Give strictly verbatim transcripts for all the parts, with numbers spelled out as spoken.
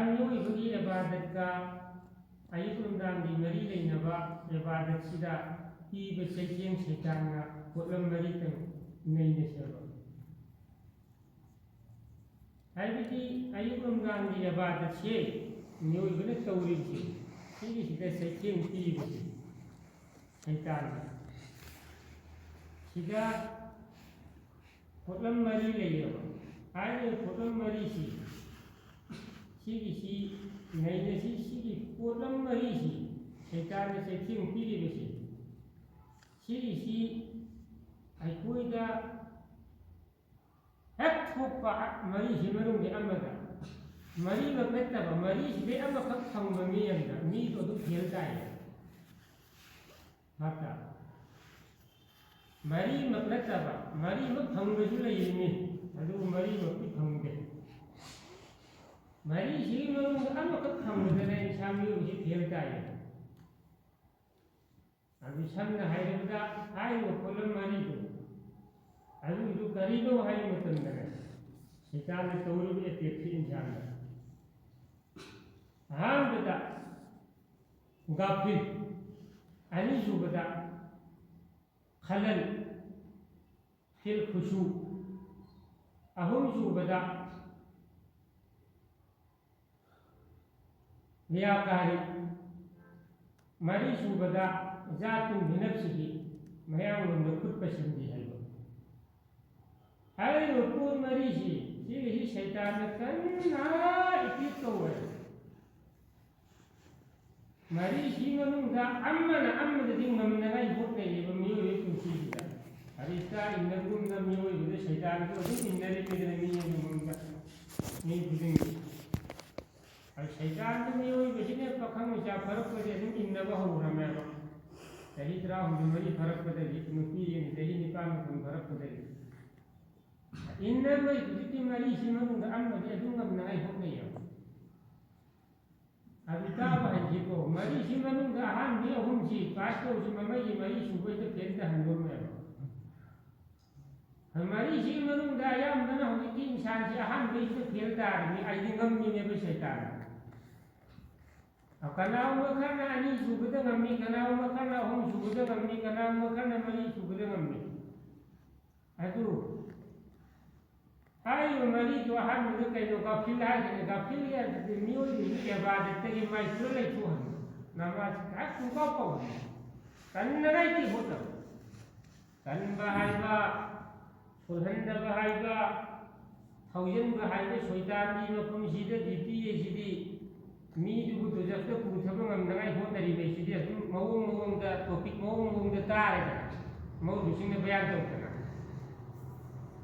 ꯃꯤꯑꯣꯏꯕꯒꯤ ꯏꯕꯥꯗꯠꯀ ꯑꯌꯨꯛ ꯅꯨꯡꯗꯥꯡꯒꯤ ꯃꯔꯤ ꯂꯩꯅꯕ ꯏꯕꯥꯗꯠꯁꯤꯗ ꯄꯤꯕ ꯆꯩꯊꯦꯡ ꯁꯩꯇꯥꯟꯅ ꯄꯣꯠꯂꯝ ꯃꯔꯤꯇꯪ ꯅꯩꯅꯁꯦꯕ꯫ ꯍꯥꯏꯕꯗꯤ ꯑꯌꯨꯛ ꯅꯨꯡꯗꯥꯡꯒꯤ ꯏꯕꯥꯗꯠꯁꯦ ꯃꯤꯑꯣꯏꯕꯅ ꯇꯧꯔꯤꯕꯁꯦ, ꯁꯤꯒꯤꯁꯤꯗ ꯆꯩꯊꯦꯡ ꯄꯤꯕꯁꯦ ꯁꯩꯇꯥꯟꯅ꯫ ꯁꯤꯗ ꯄꯣꯠꯂꯝ ꯃꯔꯤ ꯂꯩꯌꯦꯕ꯫ ꯍꯥꯏꯔꯤꯕ ꯄꯣꯠꯂꯝ ꯃꯔꯤꯁꯤ, ꯁꯤꯒꯤꯁꯤ ꯅꯩꯅꯁꯤ, ꯁꯤꯒꯤ ꯄꯣꯠꯂꯝ ꯃꯔꯤꯁꯤ, ꯁꯩꯇꯥꯟꯅ ꯆꯩꯊꯦꯡ ꯄꯤꯔꯤꯕꯁꯤ, ꯁꯤꯒꯤꯁꯤ ꯑꯩꯈꯣꯏꯗ ꯍꯦꯛ ꯊꯣꯛꯄ ꯃꯔꯤꯁꯤ ꯃꯅꯨꯡꯗ ꯑꯃꯗ, ꯃꯔꯤꯃꯛ ꯅꯠꯇꯕ, ꯃꯔꯤꯁꯤꯗꯩ ꯑꯃꯈꯛ ꯐꯪꯕ ꯃꯤ ꯑꯃꯗ ꯃꯤꯗꯣ ꯑꯗꯨꯝ ꯐꯦꯜ ꯇꯥꯏꯌꯦ꯫ ꯚꯥꯞ ꯇꯥꯕ? ꯃꯔꯤꯃꯛ ꯅꯠꯇꯕ, ꯃꯔꯤꯃꯛ ꯐꯪꯕꯁꯨ ꯂꯩꯔꯤꯅꯤ, ꯑꯗꯨꯕꯨ ꯃꯔꯤꯃꯛꯇꯤ ꯐꯪꯗꯦ꯫ ꯃꯔꯤꯁꯤꯒꯤ ꯃꯅꯨꯡꯗ ꯑꯃꯈꯛ ꯐꯪꯕꯗꯅ ꯏꯟꯁꯥꯟ ꯃꯤꯑꯣꯏꯕꯁꯤ ꯐꯦꯜ ꯇꯥꯏꯌꯦ꯫ ꯑꯗꯨ ꯁꯝꯅ ꯍꯥꯏꯔꯕꯗ, ꯍꯥꯏꯔꯤꯕ ꯄꯣꯠꯂꯝ ꯃꯔꯤꯗꯨ, ꯑꯗꯨꯒꯤꯗꯨ ꯀꯔꯤꯅꯣ ꯍꯥꯏꯕ ꯃꯇꯝꯗꯅꯦ, ꯁꯩꯇꯥꯟꯅ ꯇꯧꯔꯤꯕ ꯑꯦꯇꯦꯛꯁꯤ ꯏꯟꯁꯥꯟꯗ꯫ ꯑꯍꯥꯟꯕꯗ ꯒꯥꯐꯤꯜ, ꯑꯅꯤꯁꯨꯕꯗ ꯈꯂꯜ, ꯐꯤꯜ ꯈꯨꯁꯨ, ꯑꯍꯨꯝꯁꯨꯕꯗ ꯔꯤꯌꯥꯀꯥꯔꯤ, ꯃꯔꯤꯁꯨꯕꯗ ꯖꯥꯇꯨꯟ ꯕꯤꯅꯞꯁꯤꯒꯤ, ꯃꯌꯥꯡꯂꯣꯟꯗ ꯈꯨꯠ ꯄꯩꯁꯤꯟꯕꯤ ꯍꯥꯏꯕ꯫ ꯍꯥꯏꯔꯤꯕ ꯄꯣꯠ ꯃꯔꯤꯁꯤ, ꯁꯤꯒꯤꯁꯤ ꯁꯩꯇꯥꯟꯅ ꯀꯟꯅ ꯏꯄꯤꯛ ꯇꯧꯋꯦ꯫ ꯃꯔꯤꯁꯤ ꯃꯅꯨꯡꯗ ꯑꯃꯅ ꯑꯃꯗꯗꯤ ꯉꯝꯅꯉꯥꯏ ꯍꯣꯠꯅꯩꯌꯦꯕ ꯃꯤꯑꯣꯏꯕꯒꯤ ꯄꯨꯟꯁꯤꯁꯤꯗ꯫ ꯐꯔꯤꯁꯇꯥ ꯏꯟꯅꯕꯒꯨꯝꯅ ꯃꯤꯑꯣꯏꯕꯗ ꯁꯩꯇꯥꯟꯁꯨ ꯑꯗꯨꯝ ꯏꯟꯅꯔꯤꯕꯅꯤꯅ ꯃꯤ ꯑꯃꯃꯝꯗ, ꯃꯤ ꯈꯨꯗꯤꯡꯒꯤ꯫ ꯑꯗꯨ ꯁꯩꯇꯥꯟꯗ ꯃꯤꯑꯣꯏꯕꯁꯤꯅ ꯄꯥꯈꯪ ꯃꯆꯥ ꯐꯥꯔꯛꯄꯗꯤ ꯑꯗꯨꯝ ꯏꯟꯅꯕ ꯍꯧꯔꯝꯃꯦꯕ꯫ ꯆꯍꯤ ꯇꯔꯥꯍꯨꯝꯗꯣꯏ ꯃꯔꯤ ꯐꯥꯔꯛꯄꯗꯒꯤ, ꯅꯨꯄꯤ ꯑꯃ ꯆꯍꯤ ꯅꯤꯄꯥꯟ ꯃꯥꯄꯟ ꯐꯥꯔꯛꯄꯗꯒꯤ ꯏꯟꯅꯕꯒꯤ ꯍꯧꯖꯤꯛꯀꯤ ꯃꯔꯤꯁꯤ ꯃꯅꯨꯡꯗ ꯑꯃꯗꯤ ꯑꯗꯨꯝ ꯉꯝꯅꯉꯥꯏ ꯍꯣꯠꯅꯩꯌꯦꯕ꯫ ꯑꯗꯨ ꯇꯥꯕ ꯍꯥꯏꯁꯤꯀꯣ, ꯃꯔꯤꯁꯤ ꯃꯅꯨꯡꯗ ꯑꯍꯥꯟꯕꯒꯤ ꯑꯍꯨꯝꯁꯤ ꯄꯥꯁ ꯇꯧꯔꯁꯨ ꯃꯃꯩꯒꯤ ꯃꯔꯤ ꯁꯨꯕꯩꯗ ꯐꯦꯜ ꯇꯥꯍꯟꯗꯣꯔꯝꯃꯦꯕ꯫ ꯃꯔꯤꯁꯤꯒꯤ ꯃꯅꯨꯡꯗ ꯑꯌꯥꯝꯕꯅ ꯍꯧꯖꯤꯛꯀꯤ ꯏꯟꯁꯥꯟꯁꯤ ꯑꯍꯥꯟꯕꯒꯤꯁꯤꯗ ꯐꯦꯜ ꯇꯥꯔꯅꯤ, ꯑꯩꯗꯤ ꯉꯝꯃꯤꯅꯦꯕ ꯁꯩꯇꯥꯟ꯫ ꯀꯅꯥꯒꯨꯝꯕ ꯈꯔꯅ ꯑꯅꯤ ꯁꯨꯕꯗ ꯉꯝꯃꯤ, ꯀꯅꯥꯒꯨꯝꯕ ꯈꯔꯅ ꯑꯍꯨꯝ ꯁꯨꯕꯗ ꯉꯝꯃꯤ, ꯀꯅꯥꯒꯨꯝꯕ ꯈꯔꯅ ꯃꯔꯤ ꯁꯨꯕꯗ ꯉꯝꯃꯤ꯫ ꯑꯗꯨ ꯍꯥꯏꯔꯤꯕ ꯃꯔꯤꯗꯨ ꯑꯍꯥꯟꯕꯗ ꯀꯩꯅꯣ ꯒꯥꯐꯤꯜ ꯍꯥꯏꯒꯅꯤ꯫ ꯒꯥꯐꯤꯜ ꯍꯥꯏꯕꯗꯤ ꯃꯤꯑꯣꯏꯕꯒꯤ ꯏꯕꯥꯗꯠꯇꯒꯤ ꯃꯥꯏ ꯄꯨꯔ ꯂꯩꯊꯣꯛꯍꯟꯕ, ꯅꯃꯥꯖ ꯉꯥꯏꯍꯥꯛ ꯄꯨꯡꯀꯥꯎ ꯀꯥꯎꯍꯟꯕ, ꯇꯟꯅꯉꯥꯏꯒꯤ ꯍꯣꯠꯅꯕ꯫ ꯇꯟꯕ ꯍꯥꯏꯕ, ꯁꯣꯜꯍꯟꯗꯕ ꯍꯥꯏꯕ, ꯊꯧꯖꯤꯟꯕ ꯍꯥꯏꯕ ꯁꯣꯏꯇꯥꯟꯒꯤ ꯃꯐꯝꯁꯤꯗ ꯗ꯭ꯌꯨꯇꯤ ꯑꯁꯤꯗꯤ ꯃꯤꯗꯨꯕꯨ ꯗꯨꯖꯈꯇ ꯄꯨꯊꯕ ꯉꯝꯅꯉꯥꯏ ꯍꯣꯠꯅꯔꯤꯕꯁꯤꯗꯤ ꯑꯗꯨꯝ ꯃꯑꯣꯡ ꯃꯑꯣꯡꯗ, ꯇꯣꯄꯤꯛ ꯃꯑꯣꯡ ꯃꯑꯣꯡꯗ ꯇꯥꯔꯦꯗꯅ, ꯃꯧꯂꯨꯁꯤꯡꯅ ꯕꯌꯥꯟ ꯇꯧꯗꯅ꯫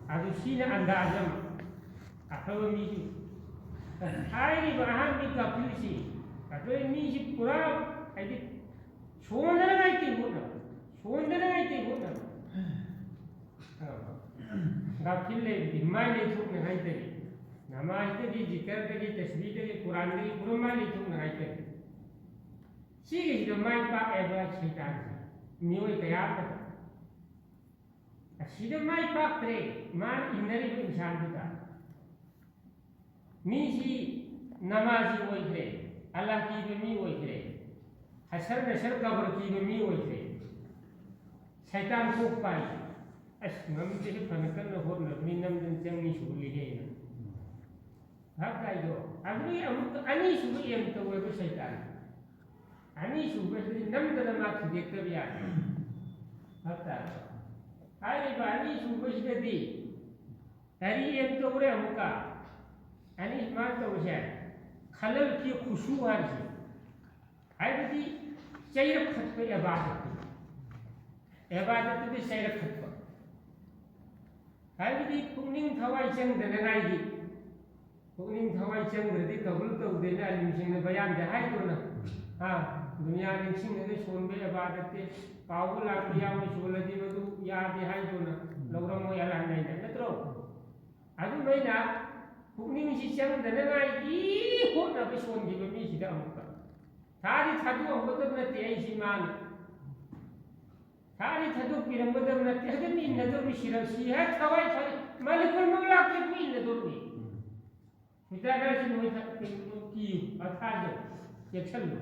ꯑꯗꯨ ꯁꯤꯅ ꯑꯟꯗꯥꯖ ꯑꯃ꯫ ꯑꯐꯕ ꯃꯤꯁꯨ ꯍꯥꯏꯔꯤꯕ ꯑꯍꯥꯟꯕꯒꯤ ꯀꯥꯐꯤꯜꯁꯤ, ꯑꯗꯨ ꯃꯤꯁꯤ ꯄꯨꯔꯥ ꯍꯥꯏꯗꯤ ꯁꯣꯟꯗꯅꯉꯥꯏ ꯇꯧ ꯍꯣꯠꯅꯕ, ꯁꯣꯟꯗꯅꯉꯥꯏ ꯇꯧ ꯍꯣꯠꯅꯕ꯫ ꯒꯥꯐꯤꯜ ꯂꯩꯕꯗꯤ ꯃꯥꯏ ꯂꯩꯊꯣꯛꯅꯉꯥꯏ ꯇꯧꯏ꯫ ꯅꯃꯥꯖꯗꯒꯤ, ꯖꯤꯀꯔꯗꯒꯤ, ꯇꯁꯕꯤꯗꯒꯤ, ꯀꯨꯔꯥꯟꯗꯒꯤ ꯄꯨꯔꯥ ꯃꯥꯏ ꯂꯩꯊꯣꯛꯅꯉꯥꯏ ꯇꯧꯏ꯫ ꯁꯤꯒꯤꯁꯤꯗ ꯃꯥꯏ ꯄꯥꯛꯑꯦꯕ ꯁꯩꯇꯥꯟꯁꯦ, ꯃꯤꯑꯣꯏ ꯀꯌꯥ ꯑꯃꯗ꯫ ꯑꯁꯤꯗ ꯃꯥꯏ ꯄꯥꯛꯇ꯭ꯔꯦ ꯃꯥꯅ ꯏꯟꯅꯔꯤꯕ ꯏꯟꯁꯥꯟꯗꯨꯗ꯫ ꯃꯤꯁꯤ ꯅꯃꯥꯖꯤ ꯑꯣꯏꯈ꯭ꯔꯦ, ꯑꯜꯂꯥꯍ ꯀꯤꯕ ꯃꯤ ꯑꯣꯏꯈ꯭ꯔꯦ, ꯍꯁꯔ ꯅꯁꯔ ꯀꯕꯔ ꯀꯤꯕ ꯃꯤ ꯑꯣꯏꯈ꯭ꯔꯦ꯫ ꯁꯩꯇꯥꯟ ꯀꯣꯛ ꯄꯥꯏ, "ꯑꯁ, ꯉꯝꯗꯦ, ꯐꯅ ꯀꯟꯅ ꯍꯣꯠꯅꯕꯅꯤ, ꯅꯝꯗꯅ ꯆꯪꯅꯤ ꯁꯨꯍꯜꯂꯤꯍꯦꯅ"꯫ ꯚꯥꯞ ꯇꯥꯏꯗꯣ? ꯑꯗꯨꯗꯤ ꯑꯃꯨꯛ ꯑꯅꯤꯁꯨꯕ ꯑꯦꯝ ꯇꯧꯋꯦꯕ ꯁꯩꯇꯥꯟ꯫ ꯑꯅꯤꯁꯨꯕꯁꯤꯗꯤ ꯅꯝꯗꯅ ꯃꯥ ꯊꯨꯗꯦꯛꯇꯕ ꯌꯥꯗꯦ꯫ ꯚꯥꯞ ꯇꯥꯔꯕ? ꯍꯥꯏꯔꯤꯕ ꯑꯅꯤꯁꯨꯕꯁꯤꯗꯗꯤ ꯀꯔꯤ ꯑꯦꯝ ꯇꯧꯔꯦ ꯑꯃꯨꯛꯀ? ꯑꯅꯤ ꯃꯥ ꯇꯧꯔꯤꯁꯦ ꯈꯂꯜ ꯐꯤ ꯈꯨꯁꯨ ꯍꯥꯏꯔꯤꯁꯦ꯫ ꯍꯥꯏꯕꯗꯤ ꯆꯩꯔꯛ ꯈꯠꯄ ꯑꯦꯕꯥꯗꯠꯇꯨ꯫ ꯑꯦꯕꯥꯗꯠꯇꯨꯗꯤ ꯆꯩꯔꯛ ꯈꯠꯄ꯫ ꯍꯥꯏꯕꯗꯤ ꯄꯨꯛꯅꯤꯡ ꯊꯋꯥꯏ ꯆꯪꯗꯅꯉꯥꯏꯒꯤ꯫ ꯄꯨꯛꯅꯤꯡ ꯊꯋꯥꯏ ꯆꯪꯗ꯭ꯔꯗꯤ ꯀꯕꯨꯜ ꯇꯧꯗꯦꯅ ꯑꯂꯤꯝꯁꯤꯡꯅ ꯕꯌꯥꯟꯗ ꯍꯥꯏꯗ꯭ꯔꯣꯅ? ꯍꯥ? ꯗꯨꯅꯤꯌꯥ ꯅꯤꯡꯁꯤꯡꯉꯒ ꯁꯣꯟꯕ ꯑꯦꯕꯥꯗꯠꯇꯤ ꯀꯥꯎꯕ ꯂꯥꯛꯄ ꯌꯥꯎꯅ ꯁꯣꯜꯂꯗꯤ ꯃꯗꯨ ꯌꯥꯗꯦ ꯍꯥꯏꯗ꯭ꯔꯣꯅ? ꯂꯧꯔꯝꯃꯣꯏ ꯑꯂꯥꯍꯅ ꯍꯥꯏꯅ ꯅꯠꯇ꯭ꯔꯣ? ꯑꯗꯨꯃꯥꯏꯅ ꯄꯨꯛꯅꯤꯡꯁꯤ ꯆꯪꯗꯅꯉꯥꯏꯒꯤ ꯍꯣꯠꯅꯕ ꯁꯣꯟꯈꯤꯕ ꯃꯤꯁꯤꯗ ꯑꯃꯨꯛꯀ ꯊꯥꯗꯤ ꯊꯥꯗꯣꯛꯑꯝꯒꯗꯕ ꯅꯠꯇꯦ ꯑꯩꯁꯤ ꯃꯥꯅ꯫ ꯒꯥꯔꯤ ꯊꯥꯗꯣꯛꯄꯤꯔꯝꯒꯗꯕ ꯅꯠꯇꯦ꯫ ꯑꯗꯨꯝ ꯏꯟꯅꯗꯧꯔꯤ ꯁꯤꯔ-, ꯁꯤ ꯍꯦꯛ ꯊꯋꯥꯏ ꯐꯔꯦ, ꯃꯥꯂꯦꯀꯨꯜ ꯃꯧꯂꯥ ꯀꯦꯛꯄꯨ ꯏꯟꯅꯗꯧꯔꯤ꯫ ꯍꯤꯗꯥꯛ ꯁꯤ ꯅꯣꯏ ꯊꯛ-, ꯀꯩꯅꯣ ꯀꯤꯌꯨ, ꯃꯊꯥꯁꯦ ꯆꯦꯛꯁꯤꯜꯂꯨ꯫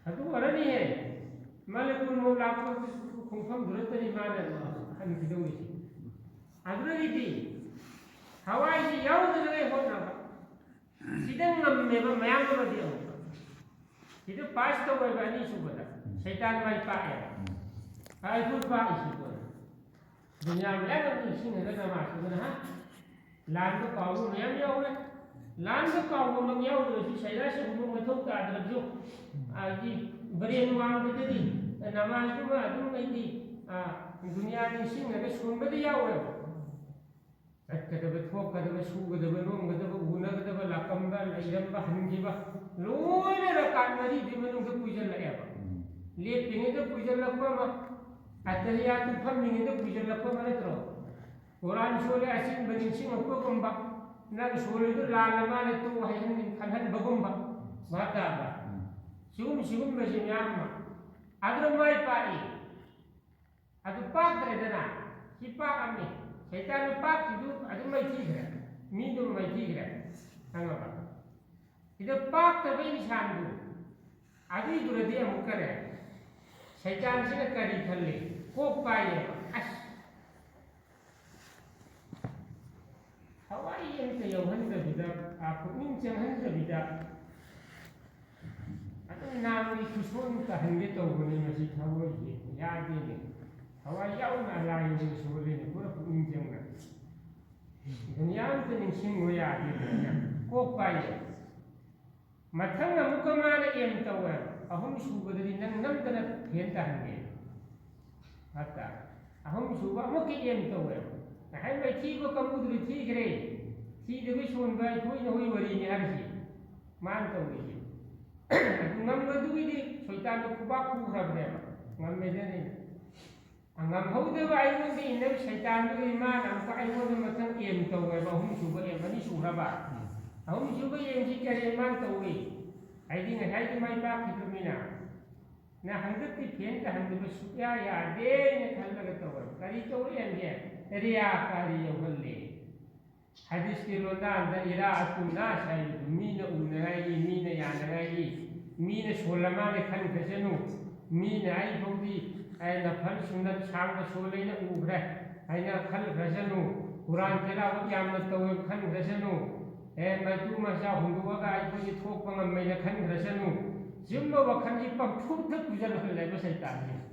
ꯑꯗꯨ ꯑꯣꯏꯔꯅꯤꯍꯦ꯫ ꯃꯥꯂꯦꯀꯨꯜ ꯃꯧꯂꯥ ꯈꯣꯡꯐꯝꯗꯨ ꯅꯠꯇꯅꯤ ꯃꯥꯅ ꯍꯟꯈꯤꯗꯧꯔꯤꯁꯦ꯫ ꯑꯗꯨꯗꯒꯤꯗꯤ ꯊꯋꯥꯏꯁꯤ ꯌꯥꯎꯗꯅꯉꯥꯏ ꯍꯣꯠꯅꯕ꯫ ꯁꯤꯗ ꯉꯝꯃꯦꯕ ꯃꯌꯥꯝ ꯑꯃꯗꯤ ꯑꯃꯨꯛ꯫ ꯁꯤꯗ ꯄꯥꯁ ꯇꯧꯋꯦꯕ ꯑꯅꯤꯁꯨꯕꯗ꯫ ꯁꯩꯇꯥꯟ ꯃꯥꯏ ꯄꯥꯛꯑꯦꯕ꯫ ꯑꯩꯈꯣꯏ ꯄꯥꯛꯏꯁꯤꯀꯣ꯫ ꯗꯨꯅꯤꯌꯥ ꯃꯌꯥꯝ ꯑꯃ ꯅꯤꯡꯁꯤꯡꯉꯒ ꯅꯃꯥꯖ ꯁꯣꯟꯗꯅ, ꯍꯥ? ꯂꯥꯟꯕ ꯀꯥꯎꯕ ꯃꯌꯥꯝ ꯌꯥꯎꯔꯦ꯫ ꯂꯥꯟꯕ ꯀꯥꯎꯕꯃꯛ ꯌꯥꯎꯗ꯭ꯔꯁꯨ ꯁꯩꯔꯥ ꯁꯤꯒꯨꯝꯕ ꯃꯊꯧ ꯇꯥꯗ꯭ꯔꯕꯁꯨ, ꯍꯥꯏꯗꯤ ꯕ꯭ꯔꯦꯟ ꯋꯥꯡꯕꯗꯗꯤ ꯅꯃꯥꯖꯇꯨꯃ ꯑꯗꯨꯝ ꯑꯩꯗꯤ, ꯑ, ꯗꯨꯅꯤꯌꯥ ꯅꯤꯡꯁꯤꯡꯉꯒ ꯁꯣꯟꯕꯗ ꯌꯥꯎꯋꯦꯕ꯫ ꯆꯠꯀꯗꯕ, ꯊꯣꯛꯀꯗꯕ, ꯁꯨꯒꯗꯕ, ꯅꯣꯝꯒꯗꯕ, ꯎꯅꯒꯗꯕ, ꯂꯥꯛꯂꯝꯕ, ꯂꯩꯔꯝꯕ, ꯍꯟꯈꯤꯕ, ꯂꯣꯏꯅ ꯔꯀꯥꯠ ꯃꯔꯤꯗꯨꯒꯤ ꯃꯅꯨꯡꯗ ꯄꯨꯁꯤꯜꯂꯛꯑꯦꯕ꯫ ꯂꯦꯞꯄꯤꯉꯩꯗ ꯄꯨꯁꯤꯜꯂꯛꯄ ꯑꯃ, ꯑꯇꯍꯤꯌꯥꯇꯨ ꯐꯝꯃꯤꯉꯩꯗ ꯄꯨꯁꯤꯜꯂꯛꯄ ꯑꯃ ꯅꯠꯇ꯭ꯔꯣ? ꯀꯨꯔꯥꯟ ꯁꯣꯜꯂꯦ ꯑꯆꯤꯟꯕ ꯅꯤꯡꯁꯤꯡꯉꯛꯄꯒꯨꯝꯕ, ꯅꯪ ꯁꯣꯜꯂꯤꯗꯨ ꯂꯥꯜꯂ ꯃꯥꯜꯂꯦ ꯇꯣꯛꯑꯣ ꯍꯥꯏꯍꯟ-, ꯈꯜꯍꯟꯕꯒꯨꯝꯕ, ꯚꯥꯞ ꯇꯥꯕ꯭ꯔꯥ? ꯁꯤꯒꯨꯝ-, ꯁꯤꯒꯨꯝꯕꯁꯤ ꯃꯌꯥꯝ ꯑꯃ꯫ ꯑꯗꯨꯅ ꯃꯥꯏ ꯄꯥꯛꯏ꯫ ꯑꯗꯨ ꯄꯥꯛꯇ꯭ꯔꯦꯗꯅ, ꯁꯤ ꯄꯥꯛꯑꯝꯃꯤ꯫ ꯁꯩꯇꯥꯟꯅ ꯄꯥꯛꯈꯤꯗꯨ ꯑꯗꯨꯝ ꯃꯥꯏꯊꯤꯈ꯭ꯔꯦ꯫ ꯃꯤꯗꯨꯝ ꯃꯥꯏꯊꯤꯈ꯭ꯔꯦ꯫ ꯈꯪꯉꯕ? ꯁꯤꯗ ꯄꯥꯛꯇꯕ ꯏꯟꯁꯥꯟꯗꯨ, ꯑꯗꯨꯏꯗꯨꯔꯗꯤ ꯑꯃꯨꯛꯀꯅꯦ, ꯁꯩꯇꯥꯟꯁꯤꯅ ꯀꯔꯤ ꯈꯜꯂꯤ? ꯀꯣꯛ ꯄꯥꯏꯌꯦꯕ꯫ ꯑꯁ! ꯊꯋꯥꯏ ꯑꯝꯇ ꯌꯥꯎꯍꯟꯗꯕꯤꯗ, ꯑ, ꯄꯨꯛꯅꯤꯡ ꯆꯪꯍꯟꯗꯕꯤꯗ, ꯑꯗꯨꯝ ꯅꯥꯝꯒꯤ ꯈꯨꯁꯣꯟ ꯇꯥꯍꯟꯒꯦ ꯇꯧꯕꯅꯤ, ꯃꯁꯤ ꯊꯋꯥꯏꯁꯤ ꯌꯥꯗꯦꯅꯦ꯫ ꯊꯋꯥꯏ ꯌꯥꯎꯅ ꯑꯂꯥꯏ ꯑꯣꯏꯅ ꯁꯣꯜꯂꯤꯅꯦ, ꯄꯨꯔꯥ ꯄꯨꯛꯅꯤꯡ ꯆꯪꯅ꯫ ꯗꯨꯅꯤꯌꯥ ꯑꯝꯇ ꯅꯤꯡꯁꯤꯡꯉꯨ ꯌꯥꯗꯦꯅꯦ, ꯀꯣꯛ ꯄꯥꯏꯌꯦ꯫ ꯃꯊꯪ ꯑꯃꯨꯛꯀ ꯃꯥꯅ ꯑꯦꯝ ꯇꯧꯋꯦ, ꯑꯍꯨꯝ ꯁꯨꯕꯗꯗꯤ ꯅꯪ ꯅꯝꯗꯅ ꯐꯦꯟ ꯇꯥꯍꯟꯒꯦ꯫ ꯅꯠꯇ꯭ꯔꯥ? ꯑꯍꯨꯝ ꯁꯨꯕ ꯑꯃꯨꯛꯀ ꯑꯦꯝ ꯇꯧꯋꯦ꯫ ꯉꯁꯥꯏ ꯃꯥꯏꯊꯤꯕ ꯀꯥꯡꯕꯨꯗꯨꯗꯤ ꯊꯤꯈ꯭ꯔꯦ꯫ ꯊꯤꯗꯕꯤ ꯁꯣꯟꯕ ꯑꯩꯈꯣꯏ ꯅꯈꯣꯏ ꯋꯥꯔꯤꯅꯤ ꯍꯥꯏꯔꯤꯁꯤ꯫ ꯃꯥꯅ ꯇꯧꯔꯤꯁꯤ꯫ ꯑꯗꯨ ꯉꯝꯕꯗꯨꯒꯤꯗꯤ ꯁꯣꯏꯇꯥꯟꯗꯣ ꯈꯨꯕꯥꯛ ꯈꯨꯈ꯭ꯔꯕꯅꯦꯕ꯫ ꯉꯝꯃꯦꯗꯅꯦ꯫ ꯉꯝꯍꯧꯗꯕ ꯑꯩꯉꯣꯟꯗ ꯏꯟꯅꯕ ꯁꯩꯇꯥꯟꯗꯨꯒꯤ ꯃꯥꯅ ꯑꯃꯨꯛꯀ ꯑꯩꯉꯣꯟꯗ ꯃꯊꯪ ꯑꯦꯝ ꯇꯧꯋꯦꯕ, ꯑꯍꯨꯝ ꯁꯨꯕ ꯑꯦꯝ, ꯑꯅꯤ ꯁꯨꯈ꯭ꯔꯕ? ꯎꯝ꯫ ꯑꯍꯨꯝ ꯁꯨꯕ ꯑꯦꯝꯁꯤ ꯀꯔꯤ ꯃꯥꯅ ꯇꯧꯏ? ꯍꯥꯏꯗꯤ ꯉꯁꯥꯏꯒꯤ ꯃꯥꯏ ꯄꯥꯛꯈꯤꯗ꯭ꯔꯕꯅꯤꯅ꯫ ꯅ ꯍꯟꯗꯛꯇꯤ ꯐꯦꯟꯒ ꯍꯟꯗꯕ ꯁꯨꯛꯌꯥ ꯌꯥꯗꯦꯅ ꯈꯜꯂꯒ ꯇꯧꯔꯕ꯫ ꯀꯔꯤ ꯇꯧꯔꯛꯑꯦ? ꯔꯤꯌꯥꯀꯥꯔꯤ ꯌꯧꯍꯜꯂꯦ꯫ ꯍꯗꯤꯁꯀꯤ ꯂꯣꯟꯗꯥꯟꯗ ꯏꯔꯥ ꯑꯇꯨꯅꯥꯁ ꯍꯥꯏꯕꯗꯨ ꯃꯤꯅ ꯎꯅꯉꯥꯏꯒꯤ, ꯃꯤꯅ ꯌꯥꯅꯉꯥꯏꯒꯤ, ꯃꯤꯅ ꯁꯣꯜꯂ ꯃꯥꯅ ꯈꯟꯈ꯭ꯔꯁꯅꯨ, ꯃꯤꯅ ꯑꯩ ꯐꯥꯎꯗꯤ ꯑꯩꯅ ꯐꯟ ꯁꯨꯅ ꯁꯥꯡꯅ ꯁꯣꯜꯂꯦꯅ ꯎꯈ꯭ꯔꯦ ꯍꯥꯏꯅ ꯈꯟꯈ꯭ꯔꯁꯅꯨ, ꯀꯨꯔꯥꯟ ꯇꯤꯂꯥꯋꯠ ꯌꯥꯝꯅ ꯇꯧꯋꯦ ꯈꯟꯈ꯭ꯔꯁꯅꯨ, ꯑꯦ, ꯃꯇꯨ ꯃꯆꯥ ꯍꯨꯟꯗꯣꯛꯑꯒ ꯑꯩꯈꯣꯏꯗꯤ ꯊꯣꯛꯄ ꯉꯝꯃꯦꯅ ꯈꯟꯈ꯭ꯔꯁꯅꯨ꯫ ꯁꯤꯒꯨꯝꯕ ꯋꯥꯈꯜꯁꯤ ꯄꯪꯐꯨꯗ ꯄꯨꯖꯜꯍꯜꯂꯦꯕ ꯁꯩꯇꯥꯟꯁꯤꯅ꯫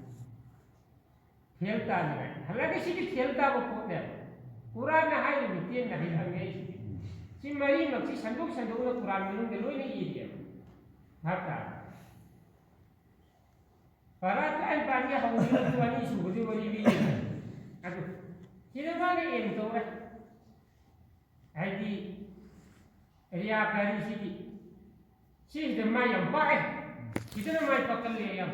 ꯐꯦꯜ ꯇꯥꯅꯤꯡꯉꯥꯏ꯫ ꯍꯜꯂꯛꯀ ꯁꯤꯗꯤ ꯐꯦꯜ ꯇꯥꯕ ꯄꯣꯠꯅꯦꯕ꯫ ꯀꯨꯔꯥꯟꯅ ꯍꯥꯏꯔꯤꯕ ꯇꯦꯟꯅ ꯍꯥꯏꯔꯛꯑꯝꯃꯦ ꯑꯩꯁꯤꯗꯤ꯫ ꯁꯤ ꯃꯔꯤꯃꯛꯁꯤ ꯁꯟꯗꯣꯛ ꯁꯟꯗꯣꯛꯅ ꯀꯨꯔꯥꯟ ꯃꯅꯨꯡꯗ ꯂꯣꯏꯅ ꯏꯔꯤꯑꯕ꯫ ꯚꯥꯞ ꯇꯥꯔꯕ? ꯄꯔꯥ ꯇꯔꯥꯅꯤꯄꯥꯟꯒꯤ ꯍꯧꯈꯤꯕꯗꯨ ꯑꯅꯤꯁꯨꯕꯗꯨ ꯋꯥꯔꯤ ꯂꯤꯔꯤꯕ꯫ ꯑꯗꯨ ꯁꯤꯗ ꯃꯥꯅ ꯑꯦꯝ ꯇꯧꯔꯦ꯫ ꯍꯥꯏꯗꯤ ꯔꯤꯌꯥꯀꯥꯔꯤꯁꯤꯗꯤ ꯁꯤꯁꯤꯗ ꯃꯥꯏ ꯌꯥꯝ ꯄꯥꯛꯑꯦ꯫ ꯁꯤꯗꯅ ꯃꯥꯏ ꯄꯥꯛꯀꯜꯂꯦ ꯌꯥꯝ꯫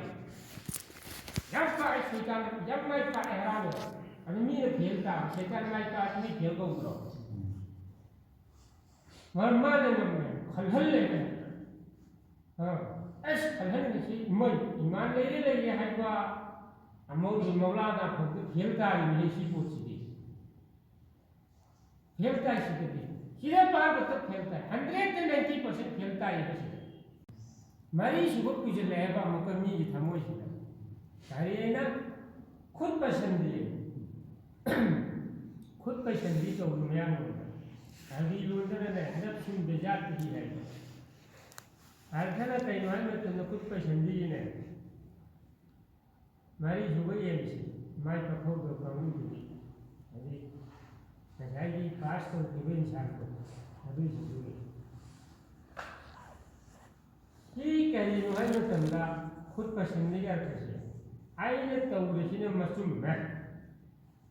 ꯌꯥꯝ ꯄꯥꯛꯑꯦ ꯁꯩꯇꯥꯟ, ꯌꯥꯝ ꯃꯥꯏ ꯄꯥꯛꯑꯦ ꯍꯔꯥꯎꯋꯦ꯫ ꯑꯗꯨ ꯃꯤꯅ ꯐꯦꯜ ꯇꯥꯕ, ꯁꯩꯇꯥꯟ ꯃꯥꯏ ꯄꯥꯛꯑꯗꯤ ꯃꯤ ꯐꯦꯜ ꯀꯧꯗ꯭ꯔꯣ? ꯃꯔꯝ ꯃꯥꯅ ꯉꯝꯃꯦ, ꯈꯜꯍꯜꯂꯦ꯫ ꯑ, ꯑꯁ, ꯈꯜꯍꯟꯕꯁꯤ ꯃꯣꯏ ꯏꯃꯥꯟ ꯂꯩꯔꯦ ꯂꯩꯔꯦ ꯍꯥꯏꯕ ꯑꯃꯧꯒꯤ ꯃꯧꯂꯥꯅ ꯐꯥꯎꯗ ꯐꯦꯜ ꯇꯥꯔꯤꯕꯅꯤ ꯁꯤ ꯄꯣꯠꯁꯤꯗꯤ꯫ ꯐꯦꯜ ꯇꯥꯏ ꯁꯤꯗꯗꯤ꯫ ꯁꯤꯗ ꯄꯥꯕꯗ ꯐꯦꯜ ꯇꯥꯏ꯫ ꯍꯟꯗ꯭ꯔꯦꯠꯇ ꯅꯥꯏꯟꯇꯤ ꯄꯥꯔꯁꯦꯟ ꯐꯦꯜ ꯇꯥꯏꯌꯦꯕ ꯁꯤꯗ꯫ ꯃꯔꯤꯁꯨꯕ ꯄꯨꯁꯤꯜꯂꯛꯑꯦꯕ ꯑꯃꯨꯛꯀ ꯃꯤꯒꯤ ꯊꯃꯣꯏꯁꯤꯗ꯫ ꯀꯔꯤꯅ? ꯈꯨꯠ ꯄꯩꯁꯟꯕꯤ꯫ ꯈꯨꯠ ꯄꯩꯁꯟꯕꯤ ꯇꯧꯕ ꯃꯌꯥꯝ ꯑꯃ꯫ ꯍꯥꯏꯗꯤ ꯂꯣꯟꯗꯅꯅꯦ, ꯅꯞꯁꯨꯟ ꯕꯦꯖꯥꯠꯇꯒꯤ ꯍꯥꯏꯕ꯫ ꯑꯔꯊꯅ ꯀꯩꯅꯣ ꯍꯥꯏꯕ ꯃꯇꯝꯗ ꯈꯨꯠ ꯄꯩꯁꯟꯕꯤꯒꯤꯅꯦ꯫ ꯃꯔꯤꯁꯨꯕ ꯑꯦꯝꯁꯤ ꯃꯥꯏ ꯄꯥꯛꯍꯧꯗꯕ ꯀꯥꯡꯕꯨꯗꯨꯅꯤ꯫ ꯍꯥꯏꯗꯤ ꯉꯁꯥꯏꯒꯤ ꯄꯥꯁ ꯇꯧꯈꯤꯕ ꯏꯟꯁꯥꯟꯗꯣ ꯑꯗꯨꯏꯁꯤꯡꯗꯨꯅꯤ꯫ ꯁꯤ ꯀꯔꯤꯅꯣ ꯍꯥꯏꯕ ꯃꯇꯝꯗ ꯈꯨꯠ ꯄꯩꯁꯟꯕꯒꯤ ꯑꯔꯊꯁꯦ ꯑꯩꯅ ꯇꯧꯔꯤꯁꯤꯅ ꯃꯆꯨꯝꯃꯦ,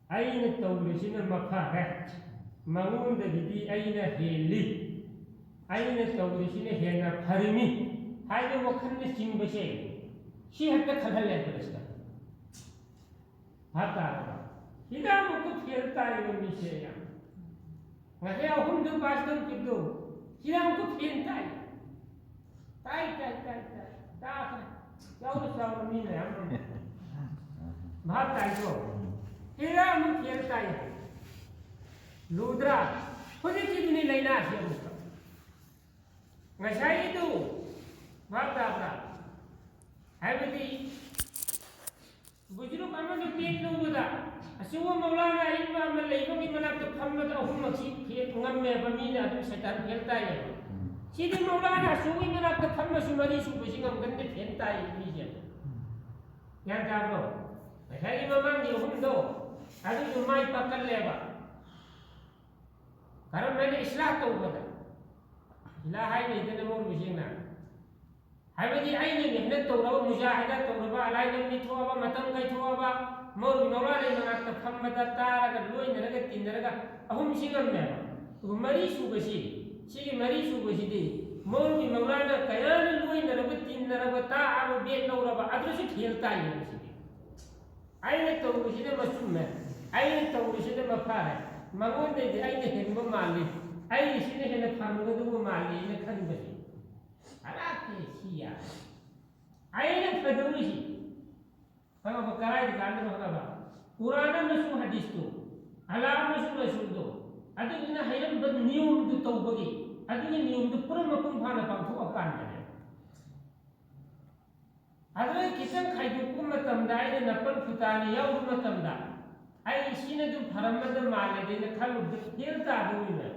ꯑꯩꯅ ꯇꯧꯔꯤꯁꯤꯅ ꯃꯐꯔꯦ, ꯃꯉꯣꯟꯗꯒꯤꯗꯤ ꯑꯩꯅ ꯍꯦꯜꯂꯤ, ꯑꯩꯅ ꯇꯧꯔꯤꯁꯤꯅ ꯍꯦꯟꯅ ꯐꯔꯤꯃꯤ ꯍꯥꯏꯕ ꯋꯥꯈꯜꯅꯆꯤꯡꯕꯁꯦ ꯁꯤ ꯍꯦꯛꯇ ꯈꯜꯍꯜꯂꯦ ꯑꯩꯈꯣꯏꯗ ꯁꯤꯗ꯫ ꯚꯥꯞ ꯇꯥꯔꯕ? ꯁꯤꯗ ꯑꯃꯨꯛꯀ ꯐꯦꯜ ꯇꯥꯔꯤꯕ ꯃꯤꯁꯦ ꯌꯥꯝ꯫ ꯉꯁꯥꯏ ꯑꯍꯨꯝꯗꯨ ꯄꯥꯁ ꯇꯧꯈꯤꯕꯗꯣ, ꯁꯤꯗ ꯑꯃꯨꯛꯀ ꯐꯦꯜ ꯇꯥꯏ꯫ ꯇꯥꯏ, ꯇꯥꯏ, ꯇꯥꯏ, ꯇꯥꯏ꯫ ꯇꯥꯈ꯭ꯔꯦ꯫ ꯆꯥꯎꯅ ꯆꯥꯎꯅ ꯃꯤ ꯃꯌꯥꯝ ꯑꯃ꯫ ꯚꯥꯞ ꯇꯥꯏꯀꯣ? ꯍꯤꯔꯥ ꯑꯃꯨꯛ ꯐꯦꯜ ꯇꯥꯏ꯫ ꯂꯨꯗ꯭ꯔꯥ? ꯍꯧꯖꯤꯛꯀꯤꯗꯨꯅꯤ ꯂꯥꯏꯅꯥꯁꯤ ꯑꯃꯨꯛꯀ꯫ ꯉꯁꯥꯏꯒꯤꯗꯨ ꯚꯥꯞ ꯇꯥꯕ꯭ꯔꯥ? ꯍꯥꯏꯕꯗꯤ ꯕꯨꯖꯨꯔꯨꯛ ꯑꯃꯅ ꯕꯦꯠ ꯂꯧꯕꯗ ꯑꯆꯧꯕ ꯃꯧꯂꯥꯅ ꯑꯏꯟꯕ ꯑꯃ ꯂꯩꯕꯒꯤ ꯃꯅꯥꯛꯇ ꯐꯝꯕꯗ ꯑꯍꯨꯝꯃꯛꯁꯤ ꯐꯦ-, ꯉꯝꯃꯦꯕ, ꯃꯤꯅ ꯑꯗꯨꯝ ꯁꯩꯇꯥꯟ ꯐꯦꯜ ꯇꯥꯏꯌꯦꯕ꯫ ꯁꯤꯗꯤ ꯃꯧꯂꯥꯅ ꯑꯆꯧꯕꯒꯤ ꯃꯅꯥꯛꯇ ꯐꯝꯃꯁꯨ ꯃꯔꯤ ꯁꯨꯕꯁꯤ ꯉꯝꯒꯟꯗꯦ, ꯐꯦꯜ ꯇꯥꯏ ꯃꯤꯁꯦ꯫ ꯒ꯭ꯌꯥꯟ ꯇꯥꯕ꯭ꯔꯣ? ꯉꯁꯥꯏꯒꯤ ꯃꯃꯥꯡꯒꯤ ꯑꯍꯨꯝꯗꯣ ꯑꯗꯨꯁꯨ ꯃꯥꯏ ꯄꯥꯛꯀꯜꯂꯦꯕ꯫ ꯀꯔꯝ ꯍꯥꯏꯅ ꯏꯁꯂꯥꯍ ꯇꯧꯕꯗ? ꯏꯁꯂꯥꯍ ꯍꯥꯏꯅꯩꯗꯅ ꯃꯧꯂꯨ ꯁꯦꯡꯅ꯫ ꯍꯥꯏꯕꯗꯤ ꯑꯩꯅ ꯃꯦꯍꯅꯠ ꯇꯧꯔꯕ, ꯃꯨꯖꯥꯍꯤꯗꯥ ꯇꯧꯔꯕ, ꯑꯂꯥꯏ ꯂꯝꯕꯤ ꯊꯣꯛꯑꯕ, ꯃꯇꯝ ꯀꯥꯏꯊꯣꯛꯑꯕ, ꯃꯧꯂꯨ ꯃꯧꯂꯥ ꯂꯩ ꯃꯅꯥꯛꯇ ꯐꯝꯕꯗ ꯇꯥꯔꯒ, ꯂꯣꯏꯅꯔꯒ, ꯇꯤꯟꯅꯔꯒ ꯑꯍꯨꯝꯁꯤ ꯉꯝꯃꯦꯕ꯫ ꯑꯗꯨꯒ ꯃꯔꯤ ꯁꯨꯕꯁꯤ, ꯁꯤꯒꯤ ꯃꯔꯤ ꯁꯨꯕꯁꯤꯗꯤ ꯃꯧꯂꯨ ꯃꯧꯂꯥꯅ ꯀꯌꯥꯅ ꯂꯣꯏꯅꯔꯕ, ꯇꯤꯟꯅꯔꯕ, ꯇꯥꯛꯑꯕ, ꯕꯦꯠ ꯂꯧꯔꯕ, ꯑꯗꯨꯁꯨ ꯐꯦꯜ ꯇꯥꯏꯌꯦꯕ ꯁꯤꯗꯤ꯫ ꯑꯩꯅ ꯇꯧꯔꯤꯁꯤꯅ ꯃꯆꯨꯝꯃꯦ, ꯑꯩꯅ ꯇꯧꯔꯤꯁꯤꯅ ꯃꯐꯥꯔꯦ, ꯃꯉꯣꯟꯗꯩꯗꯤ ꯑꯩꯅ ꯍꯦꯟꯕ ꯃꯥꯜꯂꯤ, ꯑꯩꯒꯤꯁꯤꯅ ꯍꯦꯟꯅ ꯐꯔꯝꯒꯗꯧꯕ ꯃꯥꯜꯂꯤ ꯍꯥꯏꯅ ꯈꯟꯕꯁꯦ꯫ ꯑꯔꯥꯛꯀꯦ ꯁꯤ ꯌꯥꯔꯦ꯫ ꯑꯩꯅ ꯐꯗꯧꯔꯤꯁꯤ ꯈꯪꯉꯕ? ꯀꯔꯥꯏꯗ ꯀꯥꯟꯗꯅꯣ ꯈꯪꯉꯕ? ꯀꯨꯔꯥꯟ ꯑꯃꯁꯨꯡ ꯍꯗꯤꯁꯇꯨ, ꯑꯂꯥ ꯑꯃꯁꯨꯡ ꯔꯁꯨꯜꯗꯣ, ꯑꯗꯨꯗꯨꯅ ꯍꯩꯔꯝꯕ ꯅꯤꯌꯣꯝꯗꯨ ꯇꯧꯕꯒꯤ, ꯑꯗꯨꯒꯤ ꯅꯤꯌꯣꯝꯗꯨ ꯄꯨꯔꯥ ꯃꯄꯨꯡ ꯐꯥꯅ ꯄꯥꯡꯊꯣꯛꯑꯀꯥꯟꯗꯅꯦ꯫ ꯑꯗꯨꯗ ꯈꯤꯇꯪ ꯈꯥꯏꯗꯣꯛꯄ ꯃꯇꯝꯗ, ꯑꯩꯅ ꯅꯄꯜ ꯐꯨꯇꯥꯅ ꯌꯥꯎꯕ ꯃꯇꯝꯗ, ꯑꯩ ꯁꯤꯅ ꯑꯗꯨꯝ ꯐꯔꯝꯃꯗ ꯃꯥꯜꯂꯦꯗ ꯑꯩꯅ ꯈꯜꯂꯨꯕꯗ ꯐꯦꯜ ꯇꯥꯗꯧꯔꯤꯕ꯫